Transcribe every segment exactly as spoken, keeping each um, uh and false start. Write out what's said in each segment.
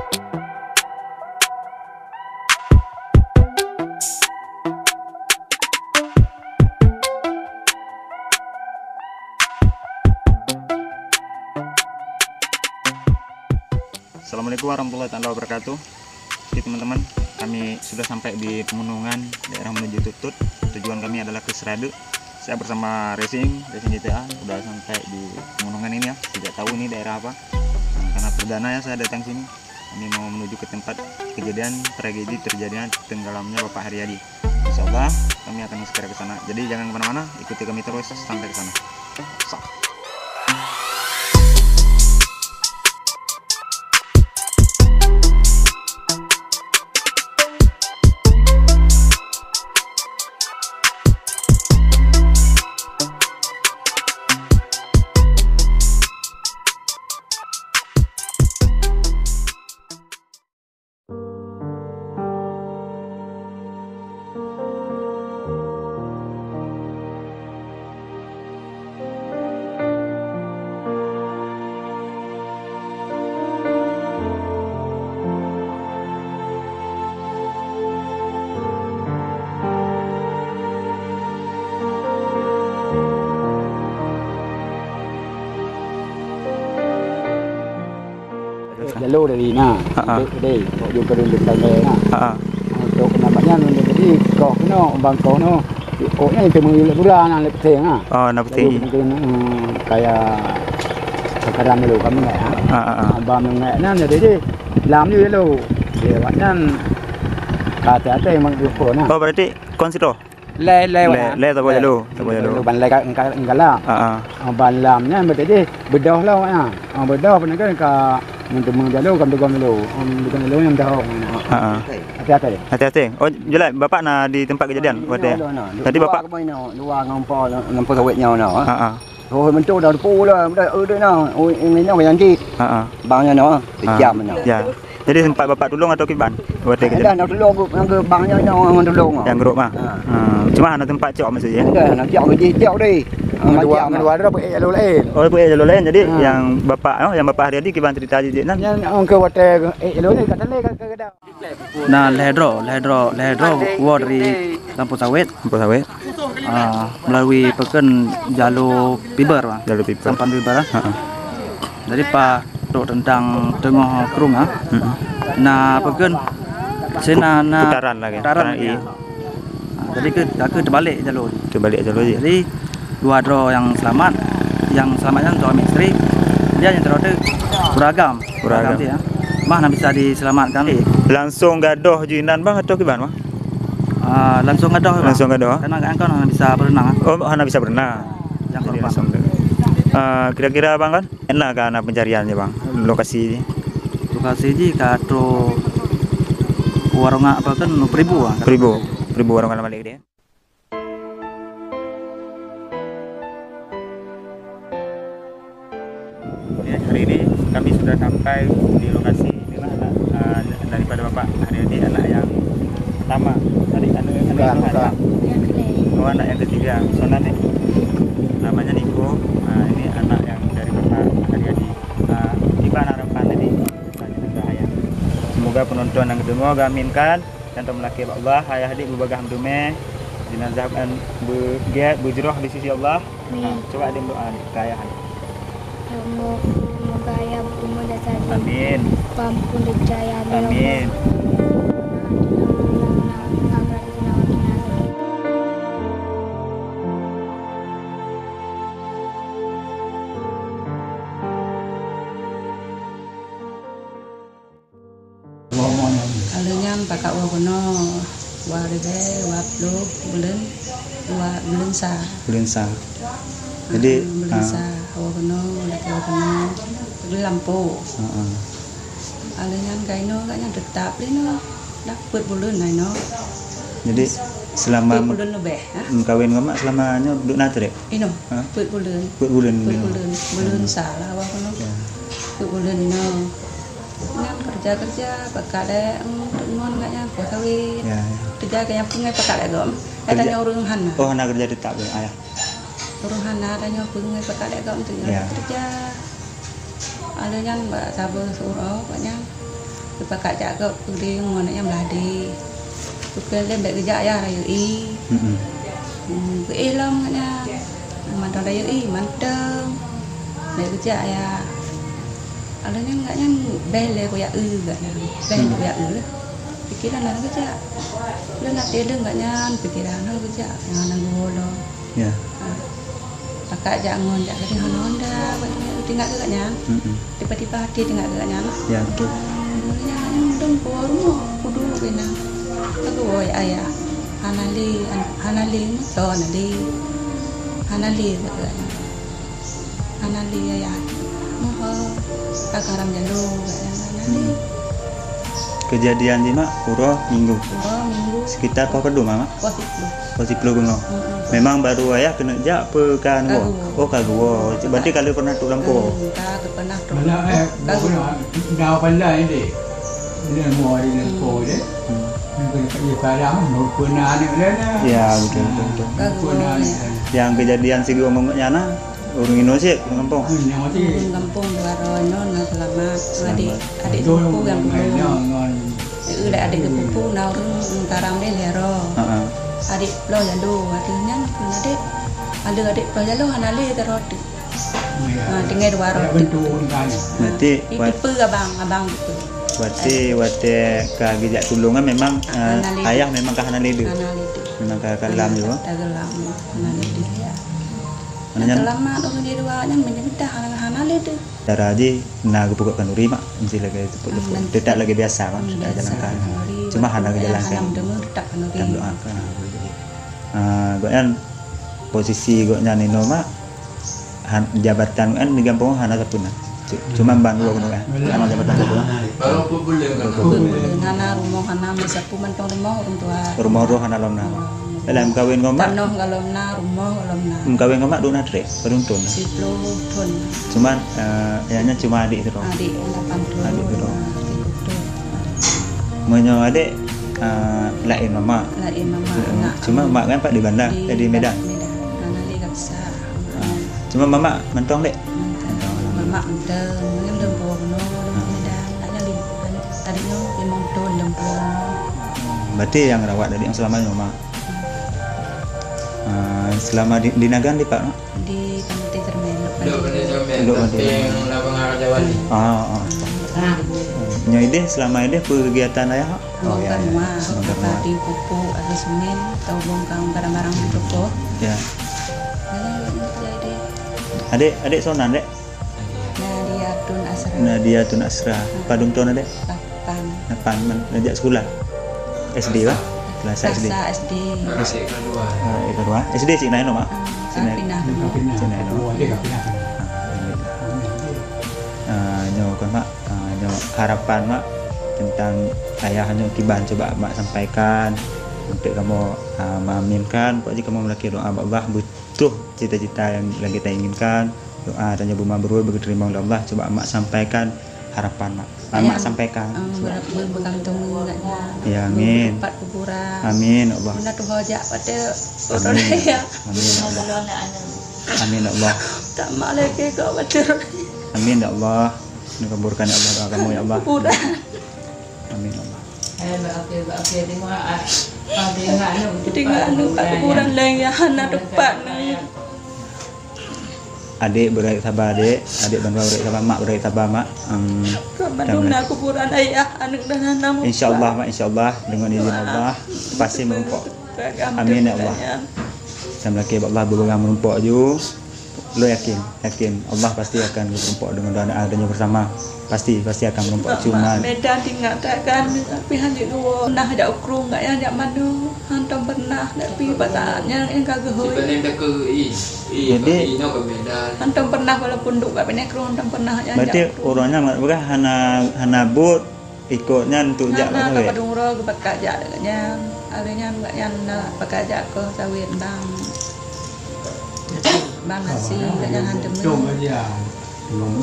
Assalamualaikum warahmatullahi taala wabarakatuh. Oke teman-teman, kami sudah sampai di pegunungan daerah menuju Tutut. Tujuan kami adalah ke Seraduk. Saya bersama Racing, Racing G T A, udah sampai di pegunungan ini ya. Tidak tahu ini daerah apa. Nah, karena perdana ya saya datang sini. Kami mau menuju ke tempat kejadian tragedi terjadinya tenggelamnya Bapak Haryadi. Insya Allah kami akan segera ke sana. Jadi jangan kemana-mana, ikuti kami terus sampai ke sana. Sok. Jalo dari na, ha, ha, untuk deh, untuk jumpa dengan tangga na. Ha, ha. Untuk namanya jadi kau kena bangkau no. Oh, ni temu lek pula na lek peteng na. Oh, na peteng. Jadi mungkin, hmm, kayak sekarang dulu kami nggak ya. Ha, ha, ha. Abang nggak na jadi deh. Lam ni dulu. Dia awak nyan kata-kata memang jumpa na. Oh, berarti kon situ? Lé, lé, lé, lé, saboh jalo, saboh jalo. Ban lé ka, ka, ka lam. Ha, ha. Ah, ban lam nyan berarti deh bedoh lah awak nyan. Ah, bedoh pun kan ka mun teuma jalo kan teugom jalo. Om bukan jalo nyang dah awak nyan. Ha, ha. Hati-hati. Hati-hati. Oh, jelas bapak na di tempat kejadian waktu. Jadi bapak dua ngon po, ngon po sawit nyoe na. Ha, ha. Oh, mentok dah pu lah, dah, eh, dah na. Oh, ini na yang di. Ha, ha. Bang nyoe na. Sejam na. Ya. Jadi sempat bapak tulung atau kiban? Dah, dah tulung, nang ke bang nyoe, nyoe tulung. Yang grup mah. Ha. Ha. Cuma hana tempat cok maksudnya. Dah, nak cok gaji cok deh. Ngan dua, ngan dua droe peuék jalur lain. Oh, peuék jalur lain. Jadi yang bapak, oh, yang bapak Haryadi kiban cerita jijik nan. Yang orang ke watai ék jalur lain kat sana kat, kat, kat. Nah, lhèe droe, lhèe droe, lhèe droe woe dari Lampôh Sawét. Lampôh Sawét. Ah, melalui peukon jalur Piber, Bang. Jalur Piber. Sampan Piber, ah. Ha, ha. Jadi, pas trok teuntang teungoh krueng, ah. Hmm. Nah, peukon sina na putaran lagi. Putaran lagi, ah. Ah, jadi ke, ka ke teubalek jalur. Teubalek jalur je. Jadi, dua droe nyang seulamat, nyang seulamat nyan suami isteri, dia nyang teurote ureueng agam. Ureueng agam. Ureueng agam dia, ah. Mah hana bisa diselamatkan. Langsung gadoh jih inan, Bang, atau kiban, Bang? Ah, langsung gadoh, Bang. Langsung gadoh, ah? Karena kan hana bisa berenang, ah. Oh, hana bisa berenang. Yang jadi korban. Langsung gadoh. Ah, kira-kira, Bang, kan? Enak kan pencariannya, Bang? Lokasi ni? Lokasi jih ka trok warong apa kan, Peribu, ah. Peribu. Peribu warong alam balik dia. Ya, hari ini kami sudah sampai di lokasi. Inilah anak, ah, daripada Bapak Haryadi, anak yang pertama. Tadi anak, anak yang kedua. Yang kedua. Oh, anak yang ketiga. Sonan ni? Namanya Niko. Ah, ini anak yang dari Bapak Haryadi. Ah, iban harapan tadi. Semoga penonton yang kedengar, kami aminkan. Dan tameulakée bak Allah, ayah adik beubagaih meuteumé, jenazah akan beugét, beujroh di sisi Allah. Amin. Ha, cuba adik meudoa, adik, keu ayah, adik. Ya Allah, semoga ayah beureumoh dan sadin. Amin. Peuampôn desya, ya Allah. Amin. Alheuh nyan pakat woe keunoe dua ribèe dua ploh buleuen dua, buleuen sa. Buleuen sa. Jadi, ah, buleuen sa woe keunoe, lakèe woe keunoe, di lampôh. Heeh. Alheuh nyan ka inoe, ka nyan teutap lé inoe. Dah peuet buleuen na inoe. Jadi, selama peuet buleuen leubeh, ha? Meukawen ngon mak selama nyoe duek na trép? Inoe, ha? Peuet buleuen. Peuet buleuen. Peuet buleun. Buleuen sa lah awak keunoe. Ya. Peuet buleun inoe. Nyan keureuja-keureuja, pakat lé, em, deungon gobnyan, po sawét. Ya, ya. Keureuja gobnyan peungéh pakat lé gob. Eh, tanyoe ureueng hana. Oh, hana keureuja teutap, ayah. Ureueng hana, tanyoe peungéh pakat lé gob, tanyoe keureuja. Alheuh nyan bak saboh siuroe gobnyan. Teupakat jak keu peudeh ngon aneuk nyan blah deh. Teupeue lé bèk geujak yah rayeuk ié. Hmm, geuéh lom ngon nyan. Mantong rayeuk ié, mantong. Bèk geujak yah. Alheuh nyan gobnyan bèh lé kuyak eu gobnyan. Bèh lé kuyak eu. Pikeran na geujak. Lôn até lôn gobnyan, pikeran na geujak. Nyang na geuwoe lom. Ya. Ha. Pakat jak ngon jak keudeh hana honda, buat tinggai keu gobnyan. Mm-mm. Tiba-tiba até tinggai keu gobnyan. Ya, betul. Nyan, nyan dong po rumoh, kudu keu na. Ka geuwoe ayah. Hana lé, hana lé moto, hana lé. Hana lé keu gobnyan. Hana lé ayah. Moho. Ka karam jalô, hana lé. Hmm. Kejadian jih mak uroe Minggu. Uroe Minggu. Sekitar poh padum, Mak? Poh siploh. Poh siploh beungoh. Hmm, hmm. Memang baru ayah keuneuk jak peu ka neuwoe? Ka geuwoe. Oh, ka geuwoe. Berarti ka lheueh pernah trok lam po? Hmm, ka, ka pernah trok. Mana, eh, ka geuwoe. Dah pandai ni, dek. Bila mau hari lam po, dek. Hmm. Mungkin kat dia kadang, mau pernah ni, lah, lah. Ya, betul, betul, betul. Mau pernah ni, lah. Yang kejadian sigoe ngon nyan, nah? Ureueng inoe cit, ureueng gampông? Hmm, nyang mati. Ureueng gampông dua droe nyoe na seulamat. Seulamat. Adik, adik sepupu nyang dua. Ngon, ngon. Eh, lé adik sepupu na ureueng, em, taram deh lhèe droe. Ha, ha. Adik ploh jaloe, ateueh nyan kheun adik. Adik ploh jaloe hana lé sidroe teuk. Ya. Ha, tinggai dua droe teuk. Berarti, ha, wat- tipe abang, abang tipe. Berarti watèe ka geujak tulông kan memang, eh, ayah memang ka hana lé deuh. Hana lé deuh. Memang ka, ka lam juga. Ka lam, hana lé deuh, ya. Mana nyan? Seulamat ureueng di luwa nyan meunyoe mita hana, hana lé deuh. Cara jih na geupeugot khanuri, Mak, mesti lagèe teupeu-teupeu. Hmm, tetap lagèe biasa, Mak, hmm, tetap biasa. Jalankan. Khanuri, cuma hana geujalankan. Hana meudeungoe, tetap khanuri. Tetap doakan. Ah, gobnyan posisi gobnyan inoe, Mak, han-, jabatan gobnyan di gampông hana sapeue na. Cu-, cuma ban dua gunong, eh. Sama jabatan satu, eh. Hana rumoh, hana meusapu mantong rumoh ureueng tuha. Rumoh roh hana lom na. Dalam meukawen ngon mak? Tanoh golom na, rumoh golom na. Meukawen ngon mak dua na trek, padum thon? Siploh thon. Cuman, eh, nyang nyan cuma adik sidroe. Adik lapan thon. Adik sidroe. Meunyoe adik, eh, laén mamak. Laén mamak, anak. Cuma mak kan pat di Banda, eh, di Medan. Medan. Hana lé gata. Ah. Cuma mamak mantong dek? Mantong. Mamak mantong. Mungkin udah buah bunoe, udah Medan. Hanya di, tadi nyoe limong thon, limong thon. Berarti nyang rawat adik nyang selama nyoe mamak? Ah, selama di, di Nagan di Pak, Mak? Di Pantai Termen, Lok Pantai Termen. Lok Pantai Termen. Ah, ah. Nyoe ideh, selama ideh peue kegiatan ayah? Bongkar muat, tadi pupuk, ada semen, atau bongkar barang-barang di toko. Ya. Nah, itu jadi. Adik, adik soe nan, Dek? Nadia Tun Asra. Nadia Tun Asra. Hmm. Padum thon, Dek? Lapan. Lapan, man, jak sekolah? S D, bah? Kelas S D. Kelas S D. S-, ah, kelas dua. S D cik na inoe, Mak? Hmm, cik na. Pinah. Cik na inoe. Oh, dia dah pinah. Ah, alhamdulillah. Ah, nyoe kan, Mak. Ah, nyoe harapan mak tentang ayah nyoe kiban cuba mak sampaikan untuk kamoe, ah, mengaminkan. Pokok jih kamoe meulakèe doa bak Allah, beutôi cita-cita nyang lagèe tainginkan. Doa tanyoe beumabruh, beuteurimong lé Allah. Cuba mak sampaikan harapan mak. Ah, mak sampaikan. Ayah, ah, ber-, ber-, bergantung ngon gobnyan. Ya, amin. Berempat kuburan. Amin, ya Allah. Meunan tuha jak pada. Amin. Amin, ya Allah. Amin, ya Allah. Tak mak lagi kau baca. Amin, ya Allah. Dikabulkan, ya Allah, doa kamoe, ya Allah. Kuburan. Amin, ya Allah. Eh, bak akhir, bak akhir, tengok, ah, ah, tengok aneuk. Tengok aneuk kat kuburan laén nyang hana teumpat nyan. Adik beurayeuk sabar, Dek. Adik bandua beurayeuk sabar, mak beurayeuk sabar, mak. Em, ka bandum na kuburan ayah, aneuk dan hana meupat. Insya Allah, mak, insya Allah, dengan izin Allah, pasti meurumpok. Amin, ya Allah. Sama lagi Allah beureugang meurumpok ju. Lôn yakin, yakin Allah pasti akan meurumpok dengan doa, doa tanyoe bersama. Pasti, pasti akan meurumpok. Mak, cuman mak, Medan tinggal tak kan, tapi hana jeuet geuwoe. Nah, jak ukrong, jak nyan, jak manoe, hantom pernah, tapi bak saat nyan, nyang ka geuhôi. Jadi, hantom pernah, walaupun duek bak binéh krueng, hantom pernah, jak ukrong. Berarti ureueng nyan mak peugah hana, hana buet, ikot nyan untuk jak bak sawét. Hana, ka padum uroe geupakat jak lagèe nyan. Lagèe nyan, bak nyan na pakat jak keu sawét bang. Bang Asi, bak nyan hantom. Ureueng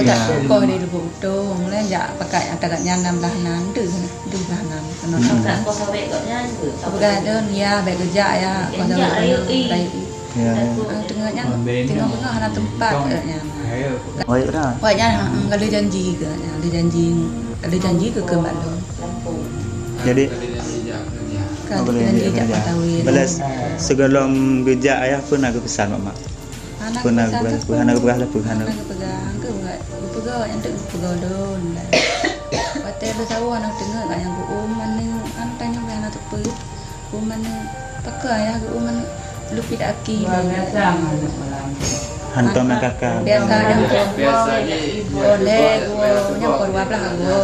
tak koh di Lubuk Utong, lé jak pakat ata kat nyan enam belas nan, deuh, deuh belas nan. Keunoe tak koh sawét kat nyan ke? Peugah lôn, ya, bèk geujak, ya, koh sawét rayeuk ié. Ya. Ah, teungoh nyan, teungoh-teungoh hana teumpat, eh, nyan. Baik dah. Baik nyan, ah, ka lheueh janji keu, nyan, lheueh janji, lheueh janji keu, keu bak lôn. Jadi, ka lheueh janji jak meukawen. Balas, sigohlom geujak ayah peue na geupeusan bak mak? Hana geupeugah, hana geupeugah lah, peugah, hana. Hana geupeugah, hana geupeugah. Geupeugah, nyang teuk geupeugah lôn lah. Watèe lôn sawoe hana teungeut, ka nyang geuôm aneuk, hana tanyoe hana teupeu. Geuôm aneuk, pakon ayah geuôm aneuk, lupit aki. Hantom nyang kakak. Biasa nyang kon dua, lhèe go, nyang kon dua blah go.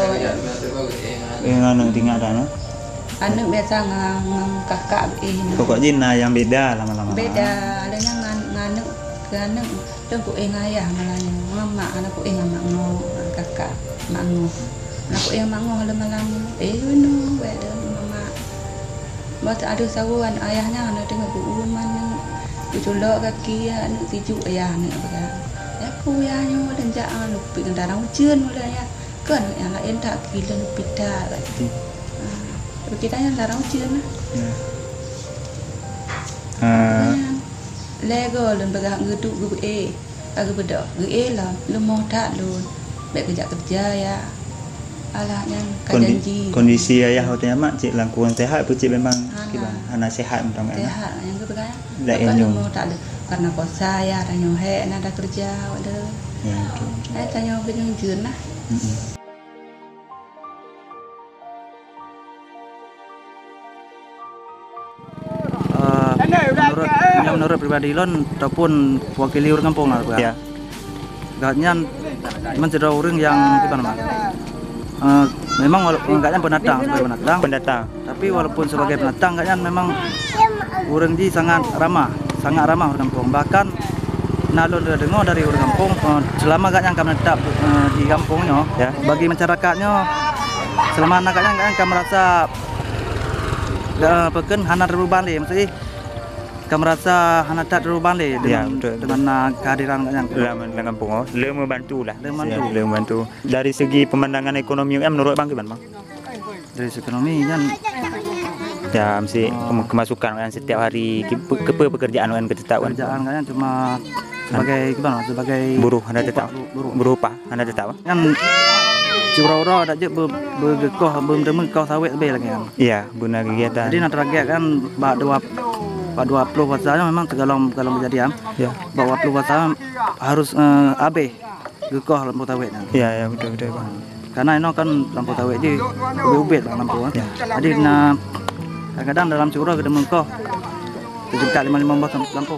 Eh, aneuk tinggai dah, no? Aneuk biasa ngon, ngon kakak geuéh. Pokok jih na nyang beda lama-lama. Beda, ada nyang ngan, ngan aneuk, keu aneuk, lôn kuéh ngon ayah malah nyoe. Ngon mak, hana kuéh ngon mak ngoh, ngon kakak, mak ngoh. Hana kuéh ngon mak ngoh lôn malah nyoe. Eh, inoe, bèk lôn ngon mak. Bah, adoh sawoe ayah nyan hana teungeut geuôm aneuk. Geuculok gaki aneuk sijuek ayah aneuk peugah. Ya, peue ayah nyoe lôn jak ngon lupit ngon tarang ujeuen ulèe ayah. Kon nyang laén that kilon pita lagèe. Ah, tapi kita nyang larang ujeuen lah. Ya. Ah. Nyan, lhèe go lôn peugah geuduek geuéh, ka geubeudôh. Geuéh lom, leumoh that lôn. Bèk geujak keureuja ya. Alah nyan ka janji. Kondi-, kondisi ayah watèe nyan mak cit lam kureueng sehat, peue cit memang kiban? Hana sehat mantong kan? Sehat, nyang geupeugah. Dak inong. Leumoh that lôn. Karena puasa ya, tanyoe hék na ada keureuja, waduh. Ya, betul, betul. Eh, tanyoe beunyoe jeuen lah. Mm-mm. Eh, menurut, nyoe menurut pribadi lôn ataupun wakili ureueng gampông lah, ya. Gobnyan memang sidroe ureueng nyang kiban, Mak? Eh, memang wala-, gobnyan pendatang, sebagai pendatang. Pendatang. Tapi walaupun sebagai pendatang, gobnyan memang ureueng jih sangat ramah, sangat ramah ureueng gampông. Bahkan na lôn deungoe dari ureueng gampông, eh, selama gobnyan ka menetap, eh, di gampông nyoe, ya, bagi masyarakat nyoe, selama na gobnyan, gobnyan ka merasa, eh, peue kheun, hana teubeuban lé, maksud jih, ka merasa hana that teubeuban lé, ya, dengan, betul, betul, dengan na kehadiran gobnyan dalam, dalam gampông, oh. Le membantu lah. Le membantu. Ya, le membantu. Dari segi pemandangan ekonomi, eh, menurut Bang kiban, Bang? Dari segi ekonomi kan. Ya, mesti, oh, kem-, kemasukan kan setiap hari, ki-, pe-, kepe pekerjaan kan tetap kan. Pekerjaan kan cuma sebagai, kiban, sebagai buruh hana tetap. Buruh. Buruh upah hana tetap. Kan uroe-uroe dak jeuet be-, beugeukoh, beumeuteumé koh sawét leubeh lagèe nyan. Iya, beuna kegiatan. Jadi na target kan bak dua, bak dua ploh puasa nyan memang teugalom, galom kejadian. Ya. Bak dua ploh puasa harus, eh, habéh geukoh lampôh sawét nyan. Ya, ya, betul, betul, Bang. Karena inoe kan lampôh sawét jih ubit-ubit bak lampôh, eh. Ya. Jadi na kadang-kadang dalam siuroe geuteumé koh setingkat lima, lima boh lampôh.